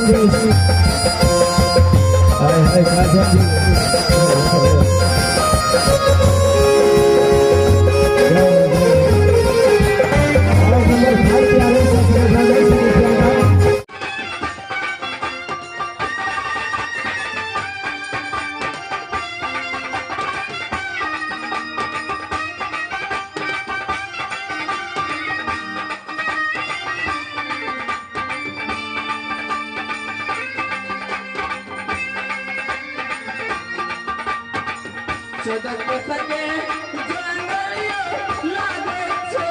कृष्ण। हाय हाय काजल जी। और नंबर 5 पे आवे 17,000 रुपया का। 14 सके जंगलियो लागै छै।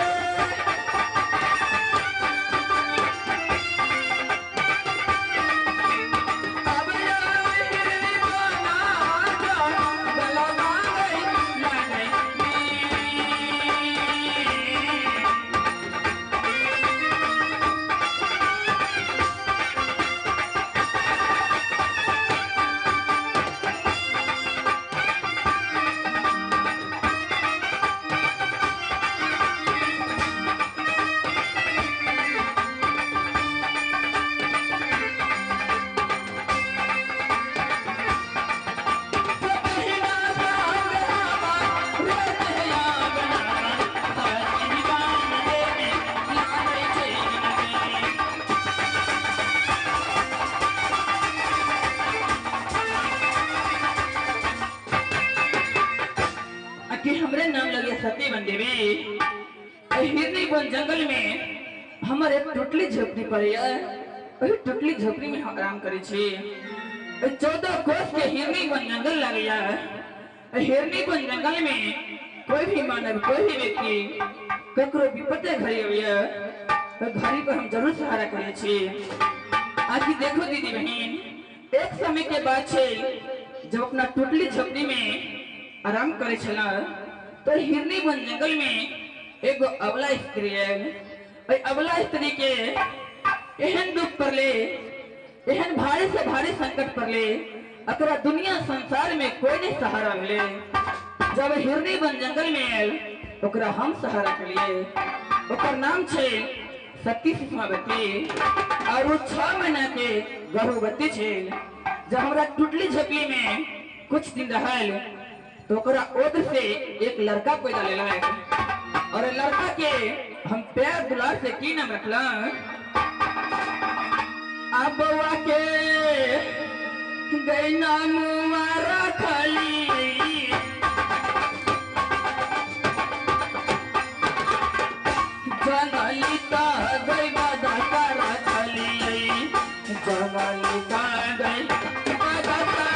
अब हिरनी बना गलवा गई लागै। कि हमरे नाम लगे सती बन देवी। हिरनी वन जंगल में हमर एक टुटली झोपड़ी पड़े, वही टुटली झोपड़ी में हम आराम करे छी। 14 कोस के हिरनी वन जंगल लगे। हिरनी वन जंगल में कोई भी मानव, कोई भी व्यक्ति ककरो विपत्ति घड़ी अबैया तो घड़ी पर हम जरूर सहारा करे छी। आज देखो दीदी बहन, एक समय के बात छे जब अपना टुटली झोपड़ी में आराम करे छला तो हिरनी वन जंगल में एगो अबला स्त्री आयल। अबला स्त्री के एहन दुख पड़ले, एहन भारी से भारी संकट पड़ले, अकरा दुनिया संसार में कोई नहीं सहारा मिले। जब हिरनी वन जंगल में आयल ओकरा हम सहारा के लिए, ओकर नाम छे सती सुषमावती और वो 6 महीना के गर्भवती छे। जब हमरा टुटली झोपड़ी में कुछ दिन रहल तो ओकरा ओद से एक लड़का पैदा लेला और लड़का के हम प्यार दुलार से की नाम रखला, अब बउआ के गई नाम रखली। जनलिता गई बदका रखली, जनलिता गई बदका।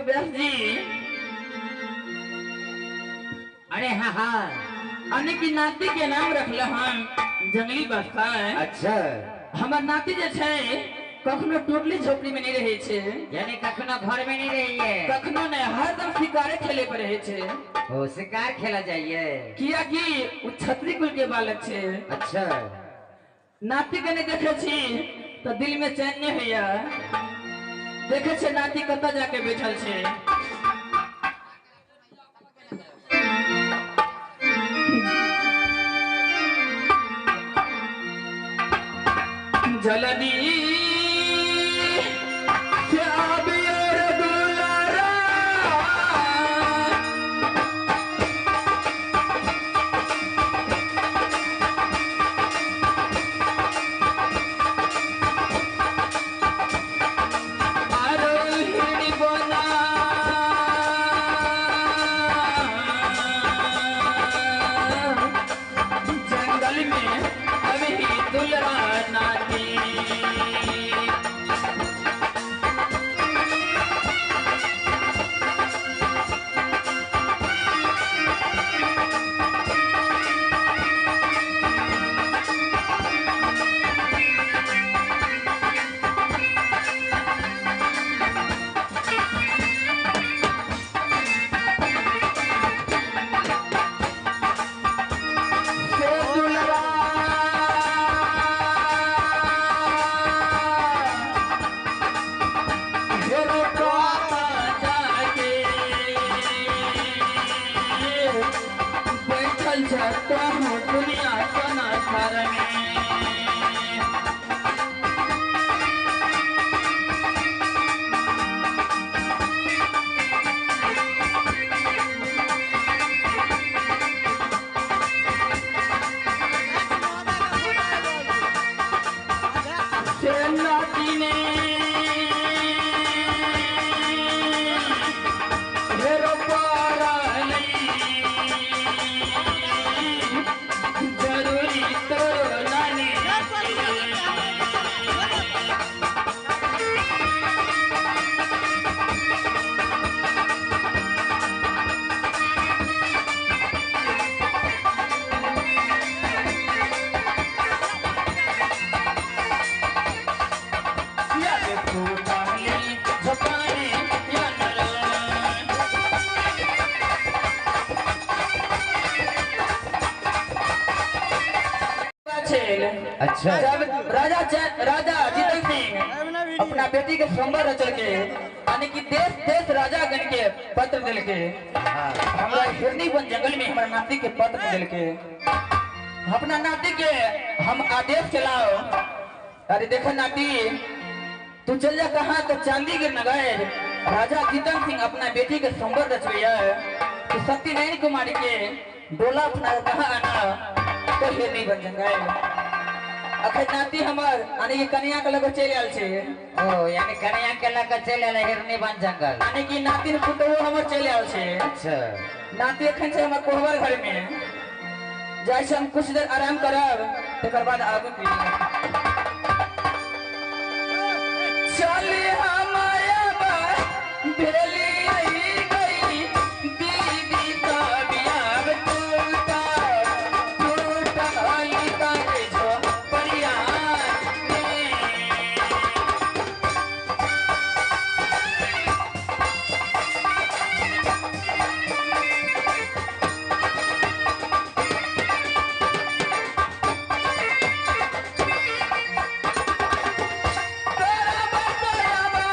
व्यास जी, अरे हाँ हाँ, अने की नाती के नाम रखल हम जंगली बादशाह। अच्छा, हमर नाती जे छै कखनो टोटली झोपड़ी में नहीं रहे छे, यानी कखनो घर में नहीं रही है, कखनो नहीं, हरदम शिकारे खेले पर रहे छे। ओ शिकार खेला जाइए किया कि उ छत्री कुल के बालक छे। अच्छा, नाती के नहीं देखे छी तो दिल में चैन नहीं होइया। देखे छे नाती कत जाके बैठल छे। जल्दी से आबियो रे दुलारा आरो हिरणी बोना जंगल में अभी दुलरा नाती। से दुलरा हेरो टोपा जाके बैठल छतो हूँ दुनिया सना सार में। से नाती ने हेरो पारा नहीं जरूरी तो नानी। या फूटाली झपाने या नल। अच्छा। जब राजा राजा जीतन सिंह अपना बेटी के स्वयंवर रचल के यानी कि देश देश राजा गण के पत्र दिल के हाँ हमरा हिरनी वन जंगल में हमारा नाती के पत्र दिल के अपना नाती के हम आदेश चलाओ। अरे देखो नाती तू चल जा कहाँ तो चांदी के नगर राजा जीतन सिंह अपना बेटी के स्वयंवर रचवैया तो सत्यनारायण कुमारी के डोला अपना कहाँ आना तो हिरनी वन जंगल। अखन नाती हमर यानी कि कन्या के लगे चलि आयल छै। ओ यानी कन्या के लग चलि आयल हिरनी वन जंगल। यानी कि नातिन पुतोहु हमर चलि आयल छै। अच्छा नाती अखन छै हमर कोहबर घर में जाइ छै हम कुछ देर आराम करब तकर बाद आगू पी चली हम भेली गई दीदी का बियाह टूटा टूटली तारे झोपड़िया में। तोरा बतयाबा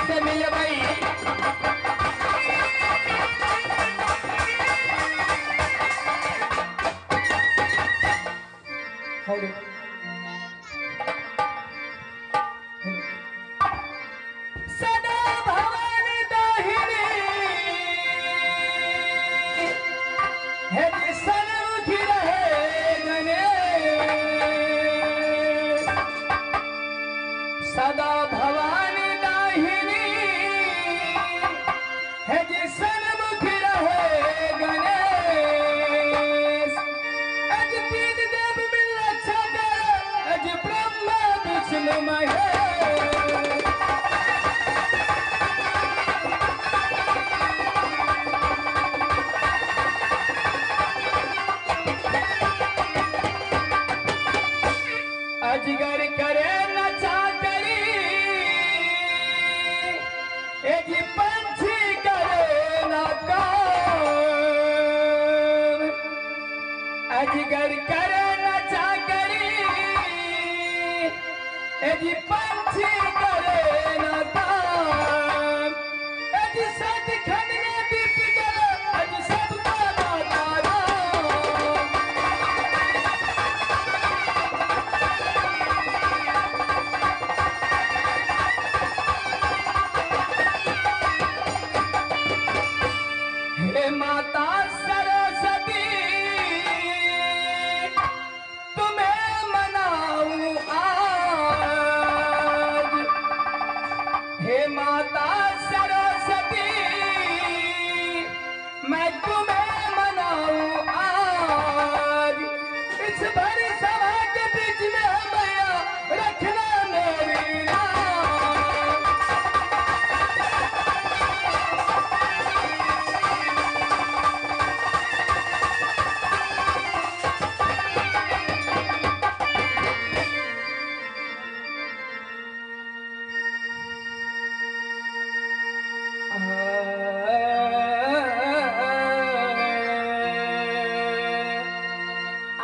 से मिलबै। हेलो सदा भवानी दाहिनी हे जी सन्मुखी रहे गणेश। सदा भवानी दाहिनी हे जी सन्मुखी रहे गणेश। अज तीन देव मिल रक्षा कर, अज ब्रह्मा विष्णु महेश। अजगर करे न चाकरी, ए जी पंछी करे न काम। अजगर करे न चाकरी, ए जी पंछी करे न काम। ए जी सत खंड में दीप जले, अज सबका दाता राम। हे माता सरस्वती तुम्हें मनाऊं आज। हे माता सरस्वती मैं तुम्हें मनाऊं आज। इस भरी सभा के बीच में मैया रखना मेरी लाज। आ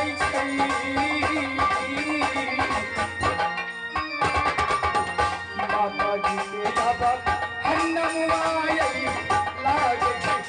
लागै छै। माता जी के बाबा हन्नमुआई लागै छै।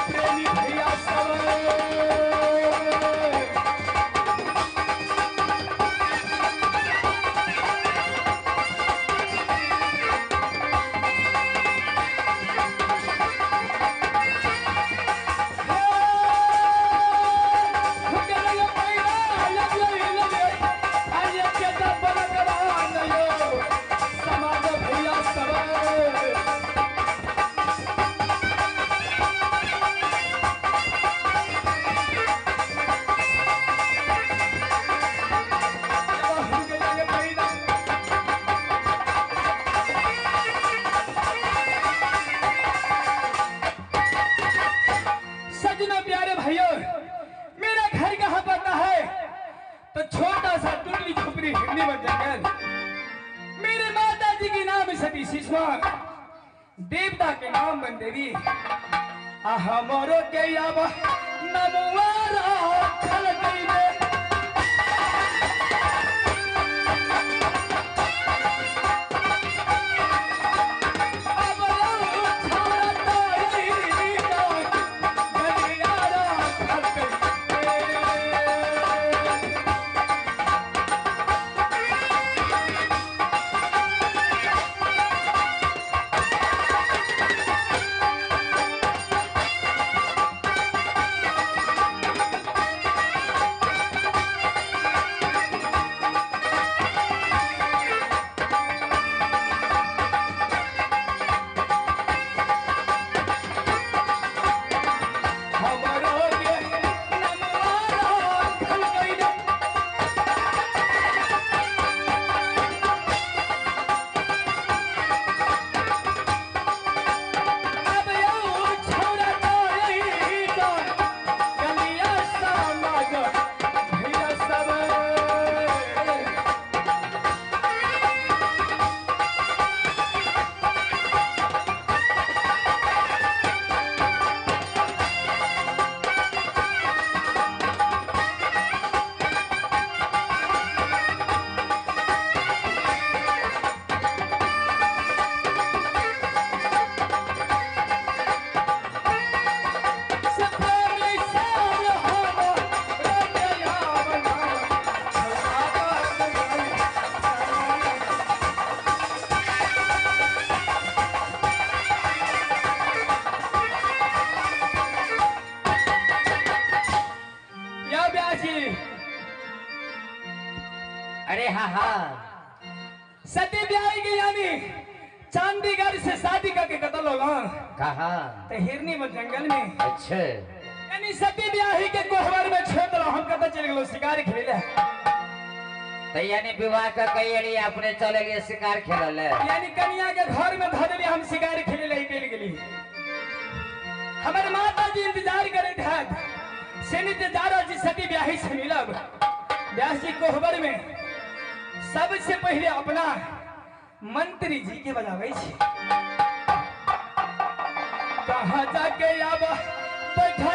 प्रेमी भैया सब। समाज भैया सब। सजनों प्यारे भाइयों, मेरा घर कहाँ पड़ता है तो छोटा सा टुकड़ी झोपड़ी हिरनी बन जंगल। मेरे माता जी के नाम सती शिशवा, देवता के नाम बन देवी। हमारो के आबा नमवारा खल गई। अरे हाँ हाँ, सती ब्याह की यानी चंडीगढ़ से शादी करके कत्ल होगा कहा तो हिरनी में जंगल में। अच्छा, यानी सती ब्याही के कोहबर में छेद लो, हम कत चल गलो शिकार खेले। तो यानी विवाह का कई अपने चले लिए शिकार खेल, यानी कन्या के घर में धर लिए हम शिकार खेले ले चल गली। हमारे माता जी इंतजार करे थे, से इंतजार जी सती ब्याही से मिलब। व्यास जी कोहबर में सबसे पहले अपना मंत्री जी के बजावे छी। कहाँ जाके आबा बैठा